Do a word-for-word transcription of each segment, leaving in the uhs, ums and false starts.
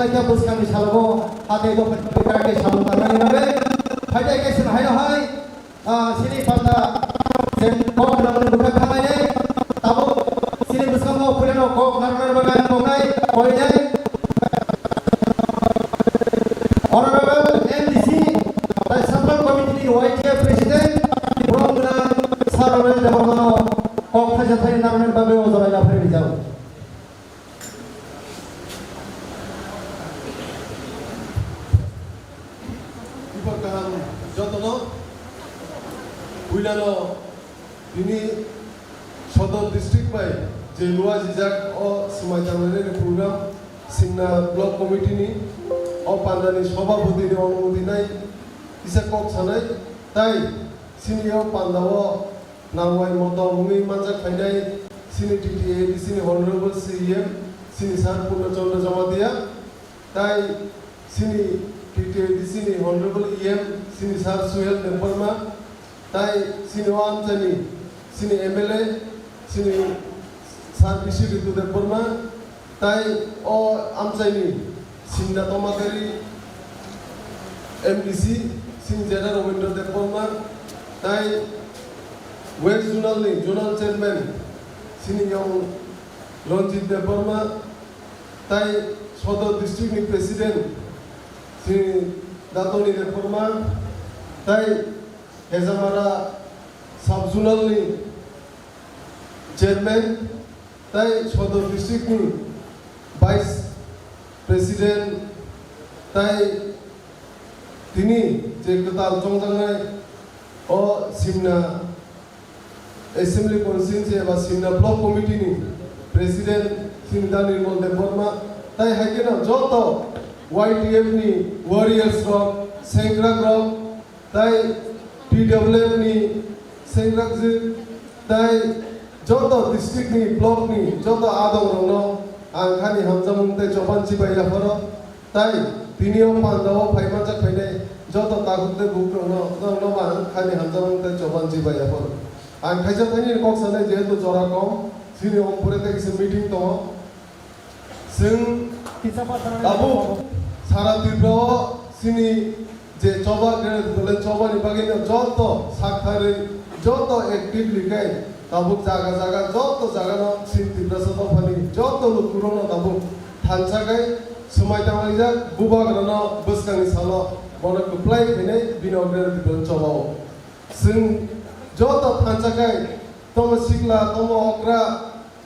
Khe bwskangni salogo hathai dopha khe samung tangnani bagwi phaidai khe chwng haino hai, ah, sini panda jen kok nangni bwkha khanai, tabuk sini bwskango phureno kok narwknani bagwi ang koknai koinai. Honorable M D C, tei Central Committee ni Y T F President, borok gwnang Sir Robert Debbarmano kok thaisa thani narwknani bagwi o jora yaphai rijao. Khibor kaham jotono, puilano tini Sodor district bai je luajijak o swmai tangnani program Simna Block Committee ni o pandani Sabhapati ni onumoti nai kisa kok sanai, tai sini o panda o nangwai motom wngwi manjak phainai sini T T A D C ni Honorable C E M sini Sir Purna Chandra Jamatia, tai sini T T A D C ni Honorable E M sini Sir Suhel Debbarma, tai sini o amchaini sini M L A sini Sir Bisi Ritu Debbarma, tai o amchaini Simna Tomakari M D C sini Jeta Robindra Debbarma, tai West Zonal ni Zonal Chairman sini Yong Ranjit Debbarma, tai Sodor District ni President sini Datoni Debbarma, tai Hejamara Sub Zonal ni Chairman, tai Sodor District ni Vice President, tai tini je kwtal chongjaknai o Simna Assembly Constituency eba Simna Block Committee ni President Sinda Nirmal Debbarma, tai hai kheno joto Y T F ni warriors rok, sengkrak rok, tai T W F ni sengkrak jwk, tai joto district ni, block ni joto adong rokno ang khani hamjakmung tei chopan chibai yapharo. Tai tini o panda o phai manjak phainai joto takhuk tei bukrokno, norokno bo ang khani hamjakmung tei chopan chibai yapharo. Ang khaisa thaini kok sanai, jehetu jora kom, sini ompore tei kisa meeting tongo. Chwng tabuk sara Tripura o sini je choba, gwnang dole choba ni bagwi no joto sakthari, joto actively khe tabuk jaga jaga, joto jaga no sini Tiprasa dophani joto lukurok no tabuk thansa khai swmai tanglaijak, bubagrano bwskangni salo bono kwplai khainai bini o gwnang dole choba o. Chwng joto thansa khai, tomo sikla, tomo okra,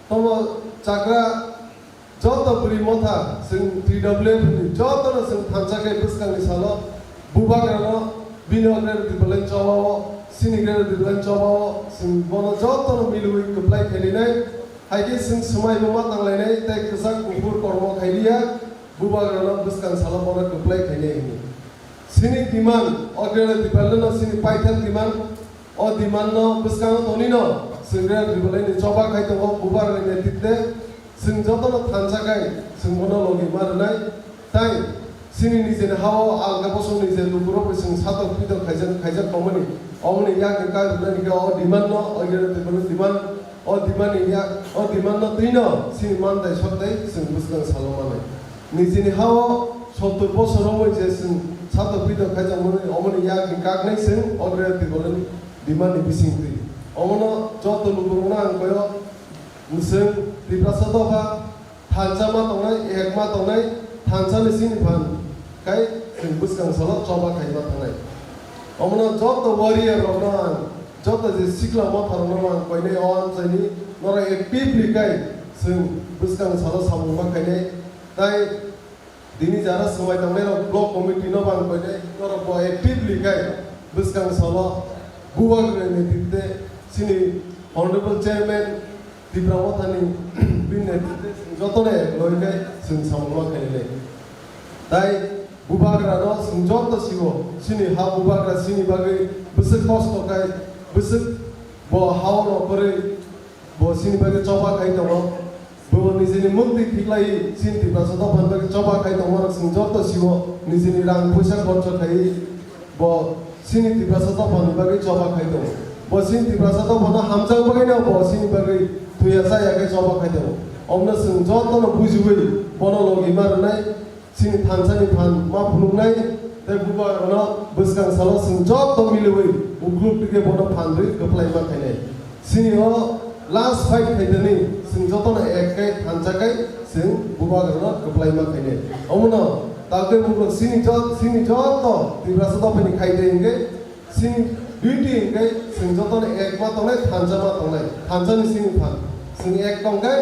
tomo chakra, joto bwrwi motha, chwng T W F ni jotono chwng thansa khai bwskangni salo bubagrano bini o gwnang dole choba o, sini gwnang dole choba o, chwng bono jotono milwi kwplai khailainai, hai khe chwng swmai bo ma tanglainai tei kwchak kuphur kormo khailiya, bubagrano bwskang salo bono kwplai khainai hwnwi. Sini demand, o gwnang dole no sini paithak demand, o demand no bwskango tonwi no chwng gwnang dole ni choba khai tongo, bubagrani netritwe chwng jotono thansa khai chwng bono logi ma rwnai. Tai sini nijeni ha-o alka bosongni je lukurok bai chwng satok pitok khaijak, khaijak tongmani, omoni yakni kaibrwnani khe o demand no, o gwnang dole ni demand, o demand ni yak, o demand no twi no sini man tai sok tai chwng bwskang salo manai. Nijini ha-o sottor bosor romwi je chwng satok pitok khaijakmani, omoni yakni kaknai chwng o gwnang dole ni demand ni bising twi. Omono joto lukurokno ang koyo, chwng Tiprasa dopha thansa ma tongnai, ek ma tongnai, thansa ni sini phan kai chwng bwskang salo choba khai ma thangnai. Omono joto warrior rokno ang, joto je sikla motha rokno ang koinai o amchaini norok actively kai chwng bwskang salo samung ma khainai. Tai dini jara swmai tangnai rok block committee no bang koinai norok bo actively kai bwskang salo bubagrani netritwe sini honorable chairman Tipra Mothani bini netritwe jotono ek loi kai chwng samung ma khainai. Tai bubagrano chwng joto sigo, sini ha bubagra sini bagwi bwswk kosto khai, bwswk bo ha-o no kwrwi, bo sini bagwi choba khai tongo. Bo nijini muktwi khiklai sini Tiprasa dophani bagwi choba khai tongo, chwng joto sigo nijini rang puisa khorcho khai bo sini Tiprasa dophani bagwi choba khai tongo. Bo sini Tiprasa dophano hamjak bagwino bo sini bagwi thuya chaya khe choba khai tongo. Omno chwng jotono bujiwi bono logi ma rwnai. Chini thansa ni phan ma phunuknai, tei bubagrano bwskang salo chwng joto miliwi ukluk tike bono phan rwi kwplai ma khainai. Chini o last fight khaitani chwng jotono ek kai thansa kai chwng bubagrano kwplai ma khainai. Omono tagwi bugrok chini jot-, chini joto Tiprasa dophani khaitwi hwnkhe chini duty hwnkhe chwng jotono ek ma tongnai, thansa ma tongnai, thansa ni chini phan. Chwng ek tongkhe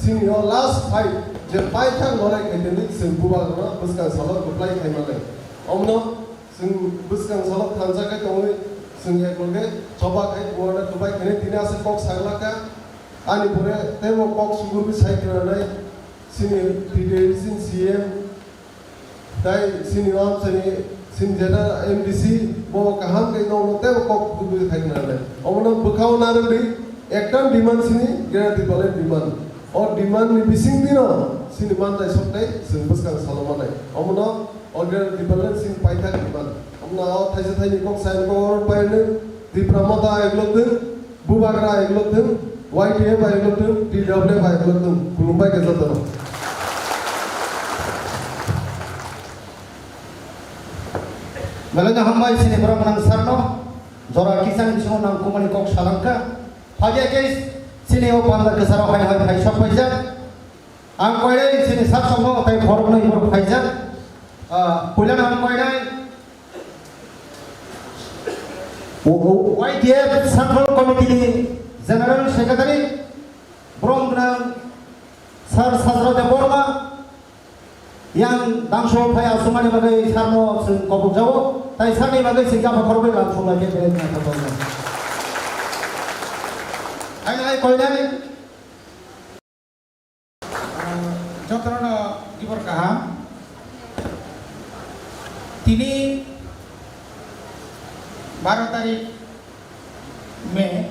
chini o last fight je paithak lorai khaitani chwng bubagrano bwskang salo kwplai khai manai. Omono chwng bwskang salo thansa khe tongwi chwng ek loge choba khai bubagrano kwplai khainai tini aswk kok saglakha. Ani pore teibo kok sugurwi sai khwnanai chini T T A D C ni C M. Tai chini o chini, chini jeta M D C bo kaham khe nokno teibo kok tubui khai khna nai. Omono bwkhao narwkdi ekta demand chini Greater Tipraland demand. O demand ni bising dino chini mantai soktai chwng bwskang salo manai. Omono o Greater Tipraland chini paithak demand. Omono o thaisa thaini kok sai kok oro pairwk Tipra Motha eglok dwng. Bubagra eglok thung, Y T F eglok thung, T W F eglok thung, khulumbai khe jotono. Belai no hambai chini borok gwnang sarno, jora kisang bisingo nang kumani kok salangkha. Phagya khe chini o panda kwcharo hai hai phai sok phaijak. Ang koinai chini sak songo tei khoroknwi borok phaijak. Ah, puilano ang koinai Y T F Central Committee ni General Secretary, borom gwnang Sir Sajra Debbarma, yang dangso phai aswkmani bagwi sarno chwng kobok jago, tai sarni bagwi chwng jabo khoroknwi lam sumlai khe belai khna kobokno. Ang ai koinai. Ah, jotono dibor kaham. Tini baro tarik May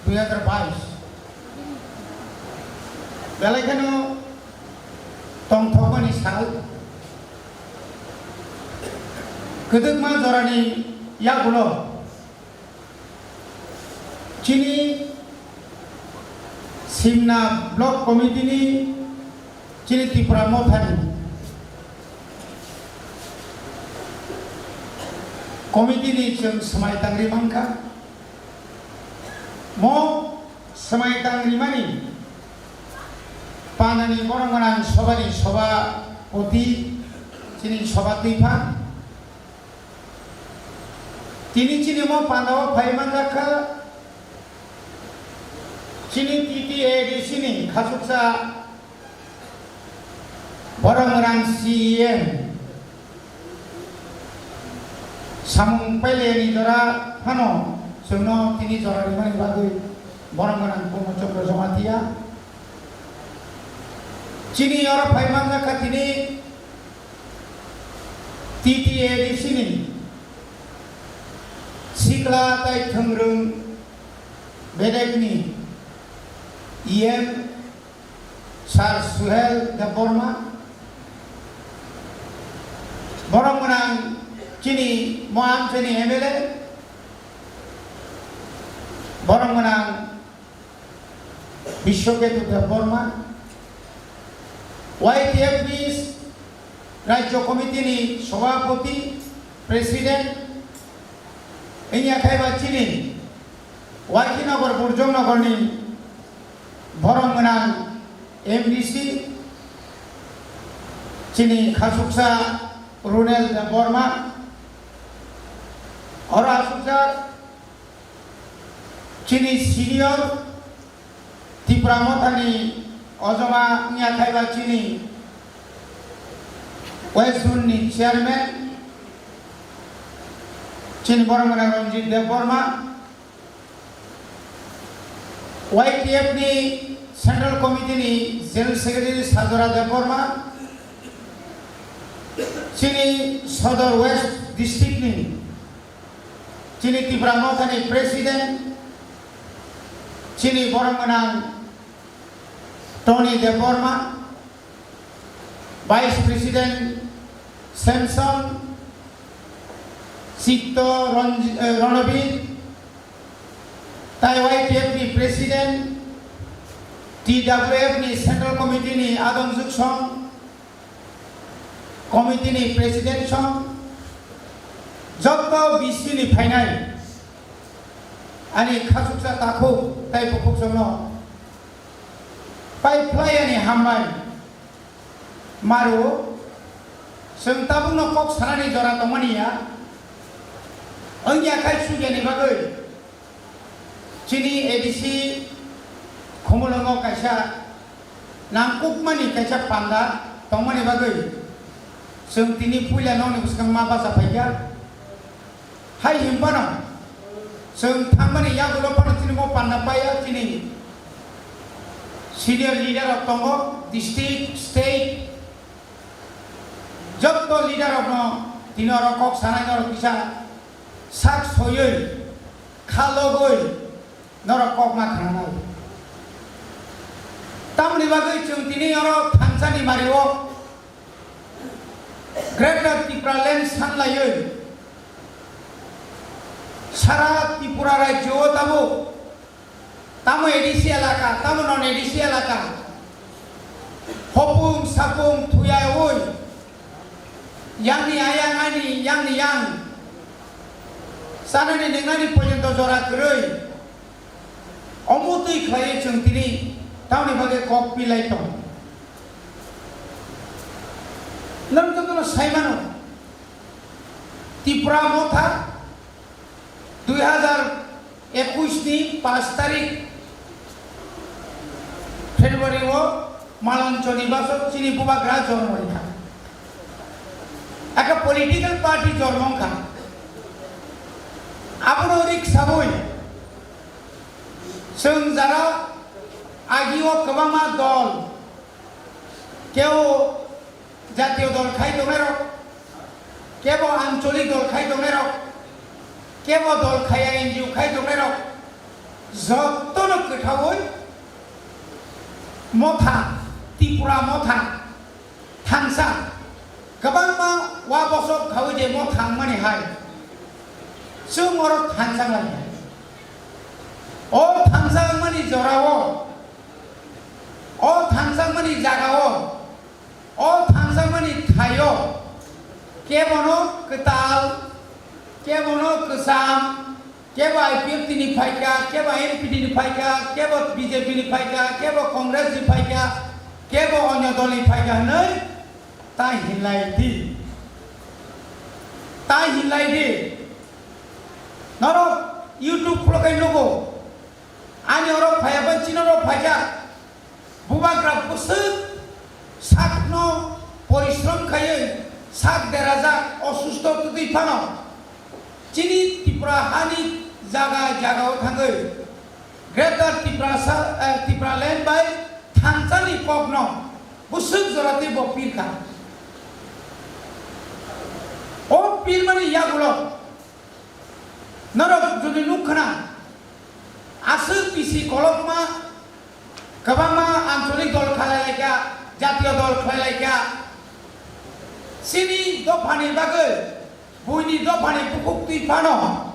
dui hajar bais. Belai kheno tongthokmani sal. Kwdwkma jorani yagulo chini Simna Block Committee ni chini Tipra Mothani committee ni chwng swmai tangri mankha. Mo swmai tangri mani panani borok gwnang sobani sobapoti chini soba twipha. Tini chini mo pandao phai manjakha, chini T T A D C ni khachuksa borok rang C E M samung paileni jora phano chwngno tini jora rimani bagwi borok rang Purno Chandra Jamatia. Chini oro phai manjakha tini T T A D C ni sikla tai thwngrwng bedekni E M Sir Suhel Debbarma, borok gwnang chini Mohamseni M L A, borok gwnang Biswaketu Debbarma, Y T F ni Rajya Committee ni Sabhapati, President, wngya khai ba chini Waikinagar Burjongnagar ni borom gwnang M D C, chini khachuksa Runel Debbarma, oro asukjak chini senior Tipra Mothani ojoma wngya khai ba chini West Zone ni chairman, chini borom gwnang Ranjit Debbarma, Y T F ni Central Committee ni General Secretary Sajora Debbarma, chini Sodor West District ni chini Tipra Mothani President, chini borom gwnang Tony Debbarma, Vice President Samson Chitto Ranj-, eh, Ranabir, tai Y T F ni President, T W F ni Central Committee ni Adong Juksong, Committee ni president song, jotto B C ni phainai ani khachuksa takhuk tei bukhuk songno pai phlai ani hambai maru. Chwng tabukno kok sanani jora tongmani ya, wngya khai sugya ni bagwi. Chini A D C Khumulwngo kaisa nangkukmani kaisa panda tongmani bagwi chwng tini puila nokni bwskango ma bacha phaikha. Hai hinphano chwng thangmani yagulo phano chini mo panda paiya, chini senior leader rok tongo, district, state, jotto leader rokno tini oro kok sanai norok kisa sak soywi, khalogwi norok kok ma khnanai. Tamoni bagwi chwng tini oro thansani mario Greater Tipraland sanlaiwi sara Tripura rajyo o tabuk tamo A D C elaka, tamo non A D C elaka, hopung sapung thuyaui, yangni ayang ani yangni yang, sanani ningnani porjonto jora kwrwi, omo twi khlaiwi chwng tini tamoni bagwi kok pilai tong. Nwng jotono sai mano, Tipra Motha dui hazar ekush ni paanch tarik February o Malonchoni baso chini bubagra jormo rikha. Aka political party jormo wngkha. Abono rik sabui chwng jara agi o kwbangma dol, kebo jatiyo dol khai tongnai rok, kebo ancholik dol khai tongnai rok, kebo dol khaya N G O khai tongnai rok, jotono kwthaui Motha, Tripura Motha, thansa, kwbangma wa bosok khaui je Motha wngmani hai, chwng oro thansa lai. O thansa wngmani jora o, o thansa wngmani jaga o, o thansa wngmani thai o, kebono kwtal, kebono kwcham, kebo I P F T ni phaikha, kebo N P P ni phaikha, kebo B J P ni phaikha, kebo Congress ni phaikha, kebo onyo dol ni phaikha hwnwi ta hinlai di. Ta hinlai di. Norok YouTube khulok khai nugo. Ani oro phaiya bai chini oro phaikha. Bubagra bwswk sakno porishrom khaiwi sak derajak osusto twtwi phano chini Tripura hani jaga jagao thangwi Greater Tiprasa, eh, Tipraland bai thansani kokno bwswk jora twi bo pirkha. O pirmani yagulo norok jodi nuk khna, aswk bisi kolokma, kwbangma ancholik dol khlai laikha, jatiyo dol khlai laikha. Chini dophani bagwi, buini dophani bukhuk twi phano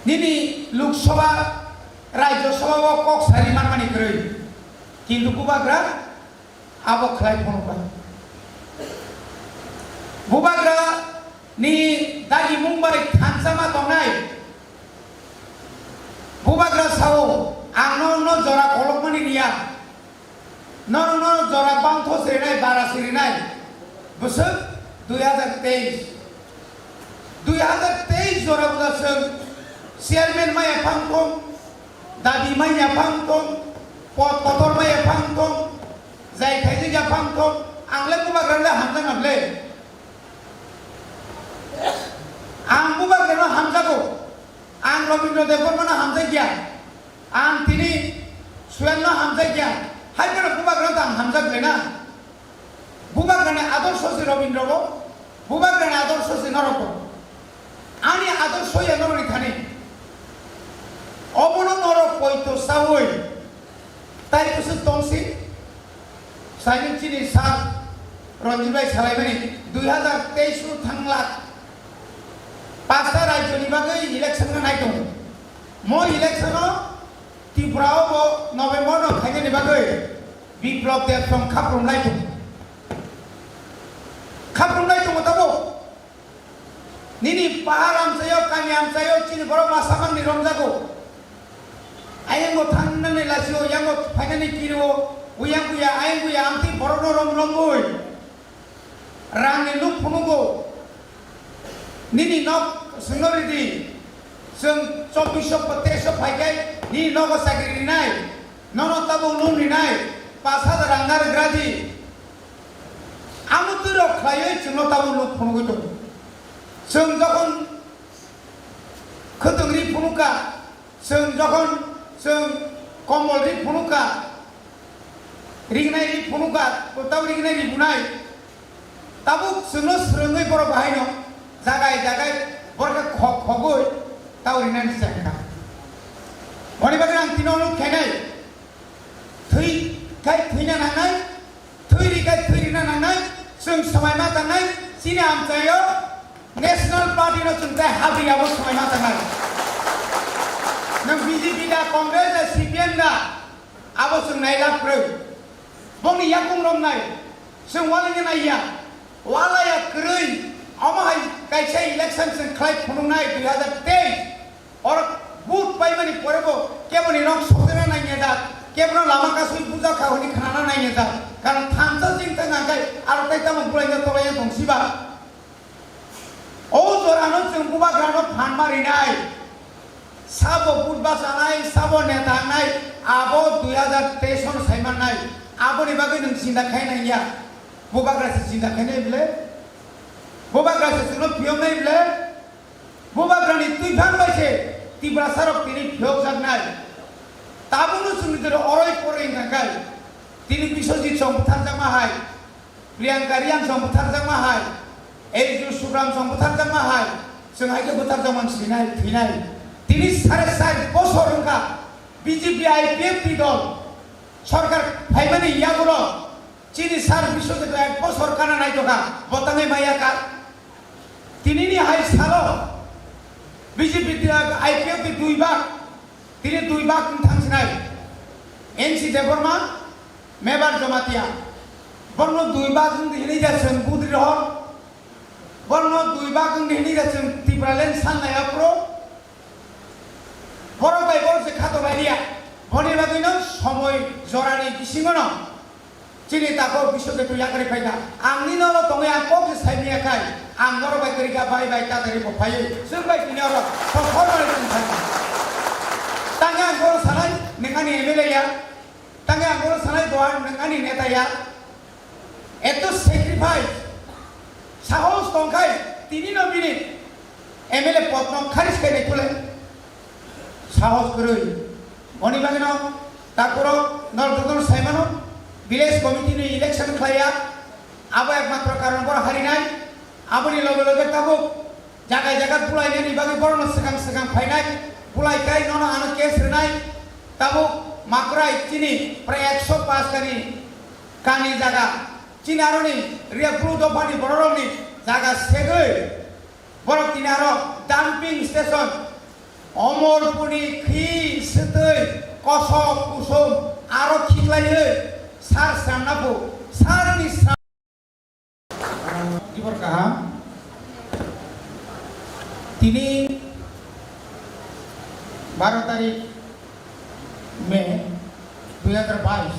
nini Lok Sabha, Rajya Sabha o kok sari manmani kwrwi. Kintu bubagra abo khlai phunukha. Bubagra ni dagimung bai thansa ma tongnai. Bubagra sao, ang no, no jora kolokmani niya. No, no, no jora bangtho sirinai, bara sirinai. Bwswk dui hazar teis. Dui hazar teis jora bwswk chairman maya phang tong, dabi maya phang tong, pot kotor maya phang tong, jai khaijak ya phang tong, ang le bubagra le hamjak nang le. Ang bubagrano hamjago. Ang Robindra Debbarmano hamjakya. Ang tini Suyanno hamjakya. Hai phano bubagrano ang hamjak le na. Bubagrani adorsho se Robindra bo. Bubagrani adorsho se norok bo. Ani adorsho ya norok ni thani. Obono norok poito sawi. Tai bwswk tongsi, saini chini sir Ranjit bhai salaimani dui hazar teis o thangla pasta rajyoni bagwi election no nai tongo. Mo election o Tripura o bo November no khainani bagwi Biplab Deb song khaprum lai tongo. Nini pahar amchaio, kami amchaio, chini borok masa mangni romjago. Ayangbo thangnani lasio, yango phainani kirio, uyang kuya, ayang kuya, amtwi borokno rom romwi. Rangni nuk phunugo. Nini nok swngno ridi. Chwng chobbish so, teis so phaikai, nini nogo chakri rinai. Nono tabuk loan rinai. Pash hajar rang narwk radi. Amo twirok khlaiwi chwngno tabuk nuk phunugwi tongo. Chwng jokhon khwtwng ri phunukha, chwng jokhon chwng kombol ri phunukha, ringnai ri phunukha, tabo ringnai ri bunai, tabuk chwngno swrwngwi borok bahaino jagai jagai borok khe khok khogwi tabo rinani chengkha. Boni bagwi ang tino nuk khainai. Thwi khai thwina nangnai, thwi ri khai thwi rina nangnai, chwng swmai ma tangnai, chini amchaio National Party no chwng tei habri abo swmai ma tangnai. Nwng B J P da, Congress da, C P M da, abo chwng nai lab kwrwi. Bongni yakung romnai, chwng walai nai ya, walai ya kwrwi, omo hai kaisa election chwng khlai phunuknai dui hazar teis. Oro vote paimani pore bo keboni nok sokjana nai nijak, kebono lama kasui buja kha hwnwi khnana nai nijak. Karon thansa jing tang ang khai aro tai tamo bulaina tolaina tong siba. O jorano chwng bubagrano phan ma rinai. Sabo vote bachanai, sabo neta wngnai, abo dui hazar teis ono sai mannai. Aboni bagwi nwng chinta khai nang ya. Bubagra se chinta khainai bwle? Bubagra se chwngno phiyoknai bwle? Bubagrani twiphang bai se Tiprasarok tini phiyokjaknai. Tabukno chwng nijoro oroi poroi wngkha khai. Tini Biswajit song butharjakma hai, Priyanka Reang song butharjakma hai, Eiju Subram song butharjakma hai, chwng hai khe butharjakma wng sinai, thwinai. Tini sare sar bosor wngkha B J P I P F T dol sorkar phaimani yagulo. Chini sar Biswajit ek bosor kana naitokha, bo tangwi maya ka. Tinini hai salo B J P I P F T dui bak, tini dui bak wng thang sinai. N C Debbarma, Mebar Jamatia. Borno dui bak wng hinwi ja chwng budri rohor. Borno dui bak wng hinwi ja chwng Tipraland sannai aphuru. Borok bai borok se khato bai liya. Boni bagwino somoi jorani bisingono chini tako Biswajit yakri phaikha. Ang nini oro tongwi ang kok se sai miya khai. Ang norok bai kwrwi kha bai bai tatari bo phaiwi. Chwng bai tini oro sokhormani chwng thangkha. Tangwi ang bono sanai, nwng ani M L A ya. Tangwi ang bono sanai, bo ang nwng ani neta ya. Eto sacrifice, sahos tongkhai, tini no bini M L A pod no kharis khai nai kule. Sahos kwrwi. Boni bagwi no takhurok nor jotono saimano village committee ni election khlaiya. Abo ekmatro karon boro harinai. Aboni loge loge tabuk jaga jaga bulainani bagwi borokno swkang swkang phainai, bulai kai nono ano case rwnai. Tabuk Makrai chini prai ekso pash kani kani jaga, chini aroni Ria Bru dophani bororokni jaga segwi borok tini aro dumping station, Omorpurni khi swtwi kosok kusom aro khiklaiwi sar sramna phu, sarni sra- Tibor kaham. Tini baro tarik May dui hazar bais.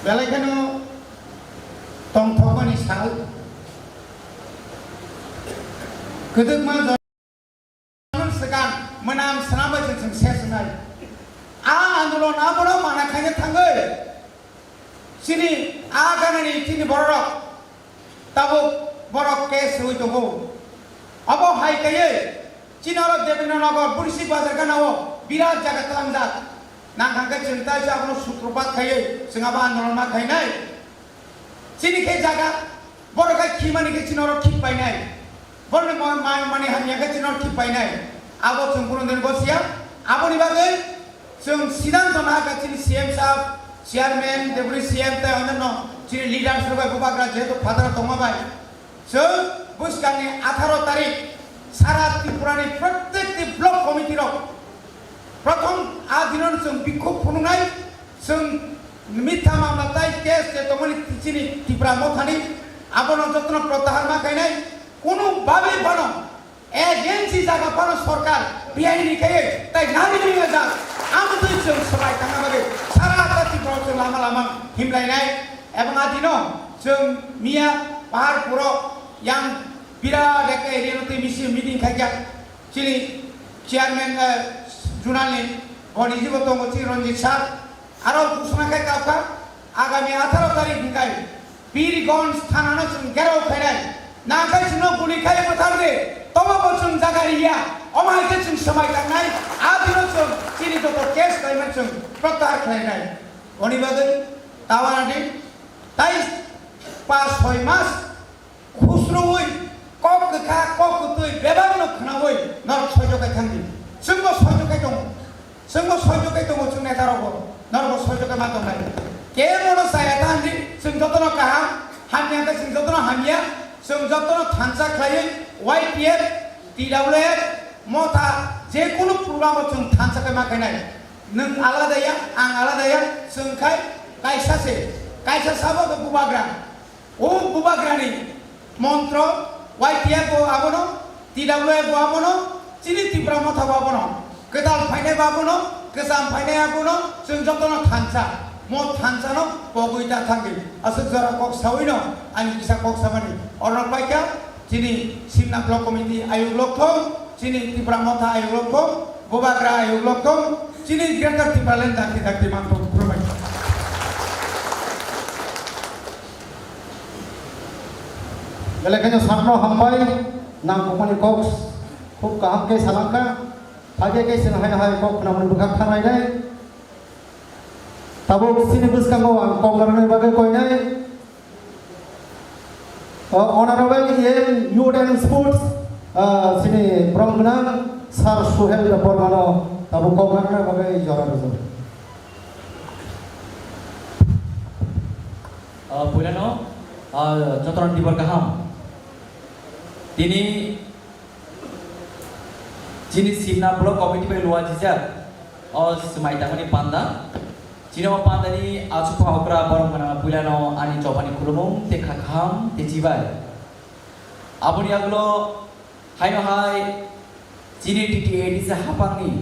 Belai kheno tongthokmani sal. Kwdwkma swkang mwnam swnam bai chwng chwng se swngnai. A andolon abono mana khaina thangwi chini a ganani chini bororok tabuk borok case rwui tongo. Abo hai kaiwi chini oro Debendra Nagar Burisi Bazar ganao birat jaga tlangjak. Nang kha khe chwng taisa abono sutropat khaiwi chwng abo andolon ma khainai. Chini khe jaga, borok khe khimani khe chini oro khip painai. Borokni ma-, ma-, mani hamya khe chini oro khip painai. Abo chwng kunu din gosiya. Aboni bagwi chwng sidanto nahakha chini C M sahab, chairman, deputy C M tei onyanno chini leaders rok bai bubagra jehetu phataro tongma bai. Chwng bwskangni atharo tarik sara Tripurani prottekti block committee rok prothom a dinano chwng bikhuk phunuknai. Chwng mitha mamla tai case je tongmani chini Tipra Mothani, abono jotono protahar ma khainai. Babi bono agency jaga bono sorkar biyai ni kaiye tai nari ni jak. Amtwi chwng swbai tangna bagwi sara jati borok chwng lama lama himlainai. Ebong adino chwng miya pahar puro yang birat ekta area no twi misi meeting khaikha. Chini chairman, eh, zonal ni boni jibo tongo chini Ranjit sir. Aro kusuna khai kapkha, agami atharo tarik hingkai Birganj thana no chwng gherao khainai. Nangkhai chwngno guli khai bwthar de, tobo bo chwng jaga riya. Omo hai khe chwng swmai tangnai, a dino chwng chini joto case khlaimani chwng protyahar khlainai. Oni bagwi tawana di, tai pas soi mas khusrwi, kok kwkha, kok kwtwi, bebakno khwnawi norok soijo khai thangdi. Chwngbo soijo khai tongo. Chwngbo soijo khai tongo, chwng netarokbo. Norokbo soijo khai ma tongnai. Kebono chaya ta hwnwi chwng jotono kaham, hamya khe chwng jotono hamya, chwng jotono thansa khlaiwi Y P F, T W F, motha, jekunu program-o chwng thansa khai ma khainai. Nwng alada ya, ang alada ya, chwng khai kaisa se, kaisa sabo khe bubagra. O bubagrani montro, Y T F bo abono, T W F bo abono, chini Tipra motha bo abono, kwtal phainai bo abono, kwcham phainai abono, chwng jotono thansa, mo thansano pogwi ta thangdi. Aswk jora kok sawino ani kisa kok samani. Orno paikha chini Simna Block Committee ayuk lokthong, chini Tipra motha ayuk lokthong, bubagra ayuk lokthong, chini Greater Tipraland dakti dakti mantong khurumai. Belai kheno sakno hambai, nang kokmani kok khub kaham khe salangkha, phage khe chwng haino hai kok khwnamani bwkhak thanglainai. Tabuk chini bwskango ang kok narwknai bagwi koinai, o, Honorable E M Youth and Sports, ah, chini borom gwnang Sir Suhel Debbarmano tabuk kok narwknai bagwi jora rwjago. Ah, puilano, ah, jotono tibor kaham. Tini chini Simna Block Committee bai luwa jijak o swmai tangmani panda. Chini o pandani achukha okra borom gwnang puilano ani chobani khulumung tei kha kaham tei chibai. Aboni aglo haino hai chini T T A D C hapangni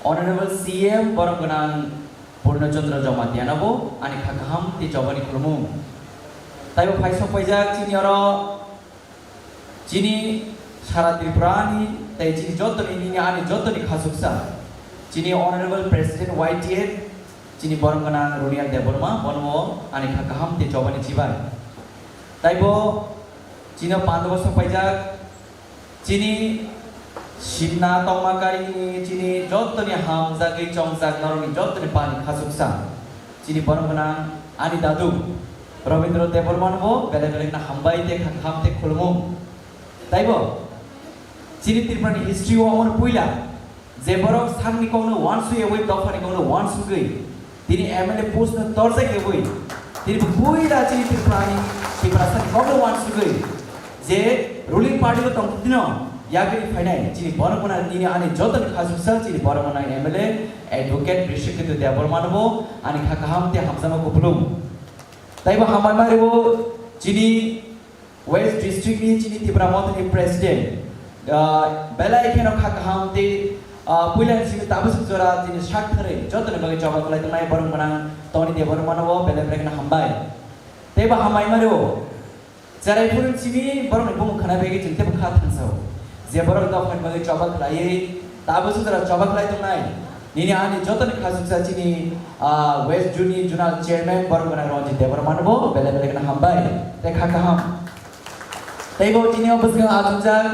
Honorable C M borom gwnang Purno Chandra Jamatia no bo ani kha kaham tei chobani khulumung. Taibo phai sok paijak chini oro chini sara Tripurani tei chini jotoni nini ani jotoni khachuksa chini Honorable President Y T F chini borom gwnang Runial Debbarma bono ani kha kaham tei chobani chibai. Taibo chini pando sok paijak chini Simna tongma karini chini jotoni hamjagwi chongjak norokni jotoni pani khachuksa chini borom gwnang ani dadu Rabindra Debbarmano bo belai belai kheno hambai tei kha kaham tei khulumung. Taibo chini Tripurani history o omono puila je borok sakni kokno uansugwi, dophani kokno uansugwi, tini M L A post no torjak ebwi, tini bo puila chini Tripurani, Tiprasani kokno uansugwi, je ruling party bo tongthokdino yagwi phainai, chini borok gwnang nini ani jotoni khachuksa chini borok gwnang M L A Advocate Brishaketu Debbarmano bo ani kha kaham tei hamjakma kupulung. Taibo hambai mari bo chini West District ni chini Tipra Motha ni President, ah, belai kheno kha kaham tei, ah, puila ni simi tabuk suk jora tini sak thari jotoni bagwi choba khlai tongnai borok gwnang Tony Debbarmano bo belai belai kheno hambai. Tei bo hambai mari o cherai phuru simi borok ni bumung khna bagwi chwng tebo kha thangsao. Je borok dophani bagwi choba khlaiwi tabuk suk jora choba khlai tongnai. Nini ani jotoni khachuksa chini, ah, West Juni Zonal Chairman borok gwnang Ranjit Debbarmano bo belai belai kheno hambai tei kha kaham. Tei bo chini o bwskango achukjak,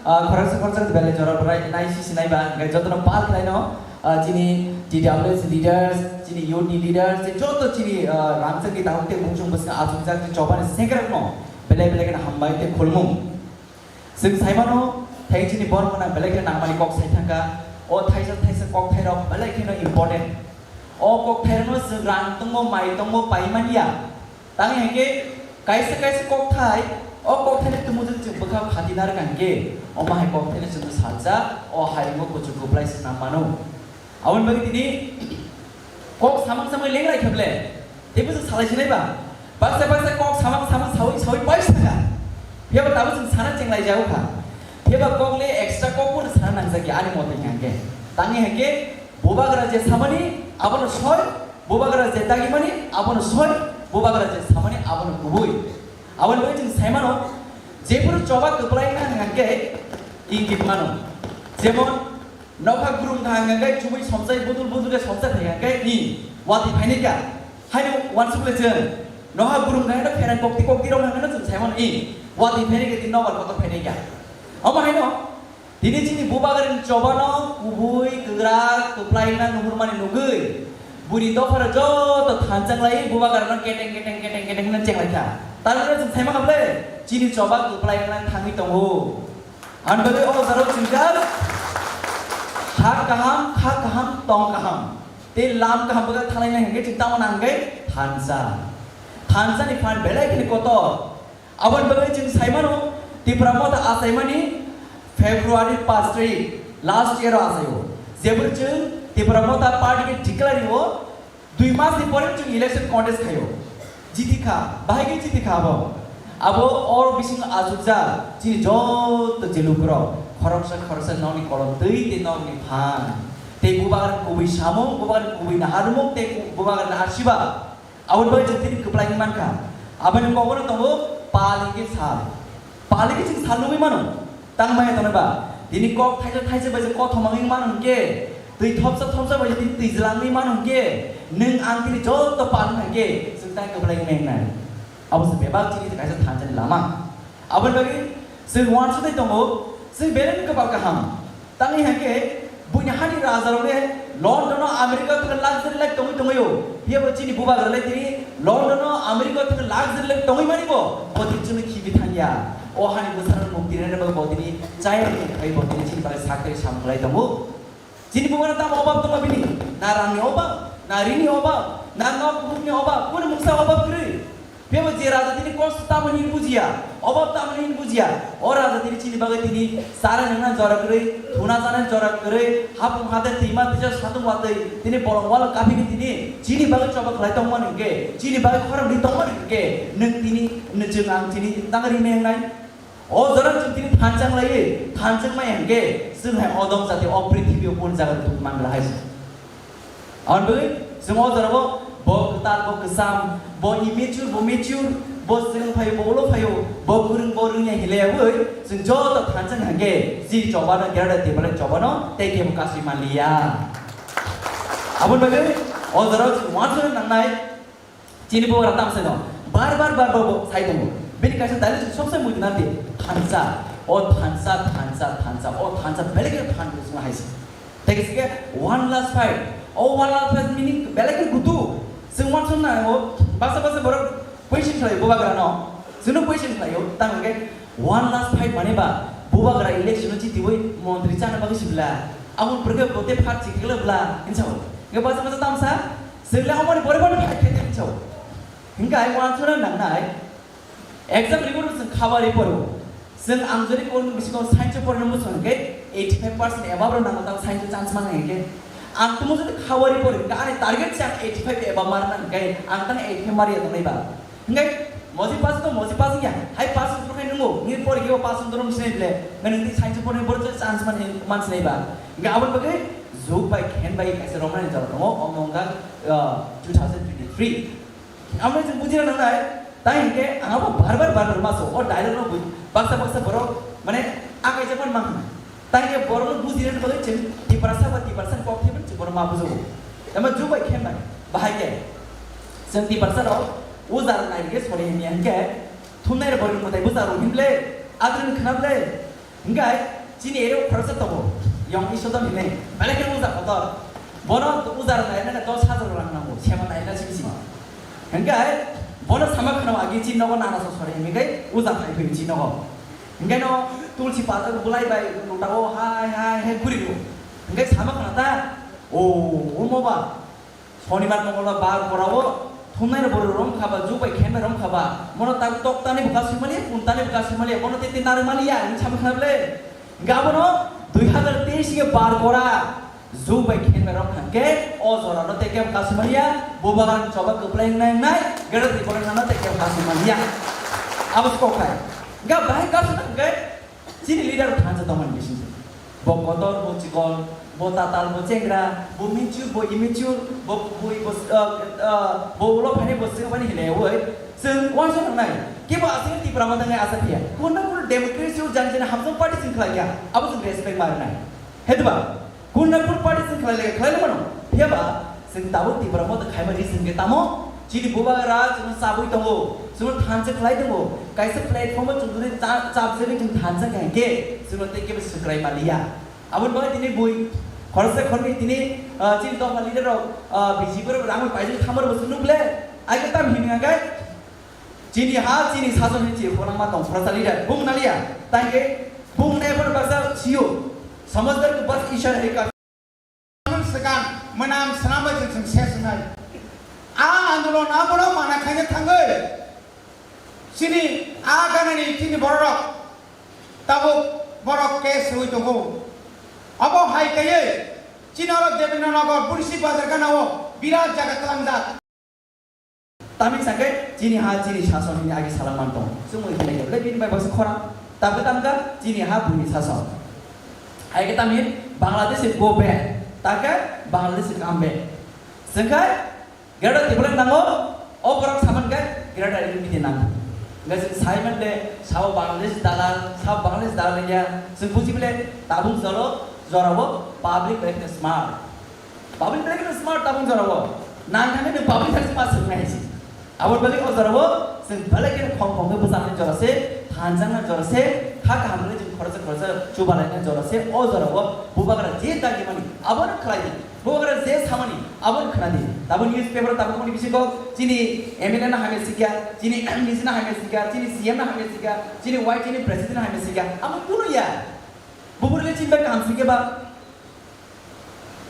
ah, khoroksa khoroksa belai jora bwrai nai si sinai ba, hingke jotono pal khlaino, ah, chini T W S leaders, chini youth ni leaders, tei joto chini, ah, rangchak ni dahuk tei bungsong bwskango achukjak chini chobani sengkrak no belai belai kheno hambai tei khulumung. Chwng saimano, thai chini borok gwnang belai kheno nangmani kok sai thangkha. O thaisa thaisa kok thairok belai kheno important. O kok thairokno chwng rang tongmo, mai tongmo pai manya. Tang hingke kaisa kaisa kokthai, o kokthai ni tumujung chwng bwkha phati narwk hingke, omo hai kokthai ni chwngno salsa, o haringo kuchuk kuplai swnam mano. Aboni bagwi tini kok samang samang lengrai kheble, teibo chwng salai sinai ba. Baksa baksa kok samang samang sawi sawi pai saka. Phiya ba tabuk chwng sana chenglai jago kha. Phiya ba kok le extra kok bo sana nangjak ya ani mote hwnkhe. Tangwi hwnkhe bubagra je samani abono soi, bubagra je dagimani abono soi, bubagra je samani abono kubui. Aboni bagwi chwng sai mano, jephuru choba kwplai wngna hwnkhe ingit mano. Jemon, nokha gurum kha hwnkhe chubui somsai, budul budul khe somsai phai hwnkhe i watwi phaini kha. Haino uansuk le chwng, nokha gurum kha hwnkhe pherang kokti kokti rok hwnkhe chwng sai mano i watwi phaini kha, tini nokbar kotor phaini kha. Omo haino, tini chini bubagrani chobano kubui, kwgrak, kwplai wngna nuhurmani nugwi, buini dophara joto thanchang lai bubagrano keteng keteng keteng keteng hwnwi chenglai kha. Tarmani chwng sai mano ble, chini choba kwplai wngna thangwi tongo. Ang bagwi o jaro chwng jak ha kaham, kha kaham, tong kaham. Tei lam kaham bagwi thanglaina hwnkhe chwng tamo nang khe thansa. Thansa ni phan belai kheno kotor. Aboni bagwi chwng sai mano Tipra Motha achaimani February paanch tarik last year o achaio. Jeboni chwng Tipra Motha party khe declare rio, dui mas ni pore chwng election contest khaio. Jiti kha, bahai khe jiti kha abo. Abo o bisingo achukjak chini joto je lukurok, khoroksa khoroksa nokni kolom twi tei nokni phan, tei bubagrani kubui samung, bubagrani kubui naharmung tei bubagrani asirwad, aboni bagwi chwng tini kwplai wngwi mankha. Aboni kokno tongo pal hinkhe sal. Pal hinkhe chwng sal nugwi mano. Tang maya tongnai ba? Tini kok thaisa thaisa bai se kothoma wngwi mano hinkhe, twi thopsa thopsa bai se tini twi jwlangwi mano hinkhe, nwng ang tini joto pal wngkha hinkhe chwng tang kwplai wngwi nai. Abo se bebak chini kaisa thansani lama. Aboni bagwi chwng uansukwi tongo, chwng belai kwbal kaham. Tangwi hwnkhe buini hani rajarokle London o America o thangwi luxury life tongwi tongwio. Phiyabo chini bubagrale tini London o America o thangwi luxury life tongwi manibo bo tini chwngno khibi thangya. O hani bwsarok mukti rwna bagwi bo tini chaya ni khlai bo tini chini bagwi sak tei sam khlai tongo. Chini bumano tamo obab tongma bini? Na rangni obab, na rini obab, na nok bukhukni obab, kunu mungsa obab kwrwi. Bebo je raja tini kosto tamo hin bujiya, obab tamo hin bujiya. O raja tini chini bagwi tini chara nangna jora kwrwi, thuna chana jora kwrwi, hapung hate twima tisa satung watwi tini bolong walo kaphikhe tini chini bagwi choba khlai tongmani hwnkhe, chini bagwi khorang ri tongmani hwnkhe, nwng tini, nwng chwng ang tini tang ri mengnai. O jora chwng tini thanchang laiwi, thanchang maya hwnkhe, chwng hai odom jati o prithibi o kunu jaga rok tubui mangla hai se. Aboni bagwi chwng o jora o bo kwtal, bo kwcham, bo immature, bo mature, bo chwng phaio, bo ulo phaio, bo kwrwng, bo rwngya hinlaiyawi, chwng joto thanchang hwnkhe, chini chobano, Greater Tipraland chobano, tei kebo kasui manliya. Aboni bagwi o jora o chwng uansukna nangnai, Chini bubagra tamsai no bar bar bar bar bo sai tongo. Bini kaisa dialogue chwng somsai muitu nante, thansa, o thansa, thansa, thansa, o thansa, belai khe phan chwng hai se. Tei kisa khe one last fight. O one last fight meaning belai khe gutu. Chwng uansukna nango, baksa baksa borok question khlai bubagra no. Chwngno question khlaio, tamo khe One last fight mane ba, bubagra election o chitiwi montri chana bagwi sibla. Abo purge bote phat chikla bla, hinsa o. Nge basa basa tamsa, sibla omoni bore bore fight khe hinsa o. Hinka ai wan chuna nangnai. Exam report chwng khaba report o. Chwng ang jodi kon bisingo science porna muchung hwnkhe eighty five percent above rok nango tang science chance man hwnkhe. Ang tumo jodi khaba report hwnkhe ani target se ang eighty five above mar nang hwnkhe ang tang eighty five mar ya tongnai ba. Hingke moji pass to moji pass ya, hai pass to kai nungo, ngi pori kebo pass to rom sinai ble, ngi ngi science pori bor chance man, man sinai ba. Hingke abon bagwi jug bai khen bai kaisa romnani jora tongo, omo wngkha, ah, two thousand twenty-three. Amo jwng bujina nangnai, tai hingke ang abo bar bar bar bar maso, o dialogue no bui, baksa baksa borok, mane, akai japan mang. Tangke borokno bujirani bagwi chwng Tiprasa ba Tiprasa kok thaiphano chwng bono ma bujago. Tamo jug bai khe bai, bahai khe. Chwng Tiprasa rok ujar nai khe sori himya hwnkhe thumnai rok borokni mwtai bujar rok himble, adrwng khna ble. Hwnkhe chini area o khoroksa tongo, Yong Isodon hinwi, belai khe ujar kotor. Bono ujar nai nai dos hajar rang nango, sema nai nai simi simi. Hwnkhe bono sama khna agi chini nogo nana sok sori himwi khe ujar nai phai chini nogo. Hingke no tulsi pata bulai bai lota o hai hai hai guri do. Hingke sama khna ta, o, omo ba. Sonibar mongolbar bar kora o thumnai no boro rom khaba, jug bai khenbai rom khaba. Mono ta tok tani buka sumali, pun tani buka sumali, mono tete nari mali ya, ini sama khna ble. Hingke abono dui hajar teis ke bar kora. Jug bai khenbai rom khangke, o jora no teke buka sumali ya, bubagan choba kwplai nai nai, gada tibora no teke buka sumali ya. Abo se kok hai. Ga bahai ga suna ga chini leader thansa tongmani bising. Bo kotor, bo chikon, bo tatal, bo chengra, bo mature, bo immature, bo bui, bo, uh, uh, bo ulo phani, bo sing bani hile woi. Sing wansa nangnai. Kibo asing Tipra ma dangai asa phiya. Kuna kuna democracy o jang jani hamsong party sing khlai ya. Abo sing respect mar nai. Hedba. Kun na kun party chwng khlai lai, khlai lai mano. Phiya ba, chwng tabuk Tipra Motha khaima ri chwng khe tamo? Chini bubagra chwngno chabwi tongo, chwngno thansa khlai tongo. Kaisa platform o chwng jodi cha-, chapjagwi chwng thansa khe hwnkhe, chwngno tei kebo swkrai manliya. Aboni bagwi tini bui, khoroksa khoroknwi tini, ah, chini dopha leader rok, ah, B J P rok rang bai paijak thamar bo chwng nukle, ai khe tam hini hwnkhe? Chini ha, chini sason hinwi chini khorang ma tong, khoroksa leader, bung naliya, tangke bung nai bar baksa siyo, samajdak bas ishar hai ka. Sekan, menam senam bai jeng seng ses nai. A andolon abono mana khaina thangwi. Chini a ganani chini borok, tabuk borok case rwi tongo. Abo hai kaiye, chini oro Debendra Nagar, Bursi Bazar ganao, birat jaga tlangjak. Tamni sakhe chini ha chini sason hini agi salang man tong. Chumui hini khe bini bai baksa khorang. Tabuk tamkha chini ha buini sason. Hai khe tamni Bangladesh go back. Takhe Bangladesh come back. Sengkhe Greater Tipraland nango, o borok saman khe Greater Unity nango. Hingkhe chwng sai man de, sabo Bangladesh dalal, sabo Bangladesh dalal ya. Chwng buji bile tabuk joro, jorabo public bai smart. Public belai kheno smart tabuk jorao. Nang thangwi nwng public thangwi ma swknai hai se. Aboni bagwi o jorao chwng belai kheno khom khom khe bwchangnai jora se, thanjaknai jora se, kha kaham khe chwng khoroksa khoroksa chubalainai jora se. O jorao bubagra je dagimani abono khlai di. Bubagra je samani abono khna di. Tabuk newspaper tabuk mani bisingo chini M L A no hamya sikya, chini M D C no hamya sikya, chini C M no hamya sikya, chini Y T A ni president no hamya sikya. Amo kuno ya. Bubagra le chini bai kaham sikya ba.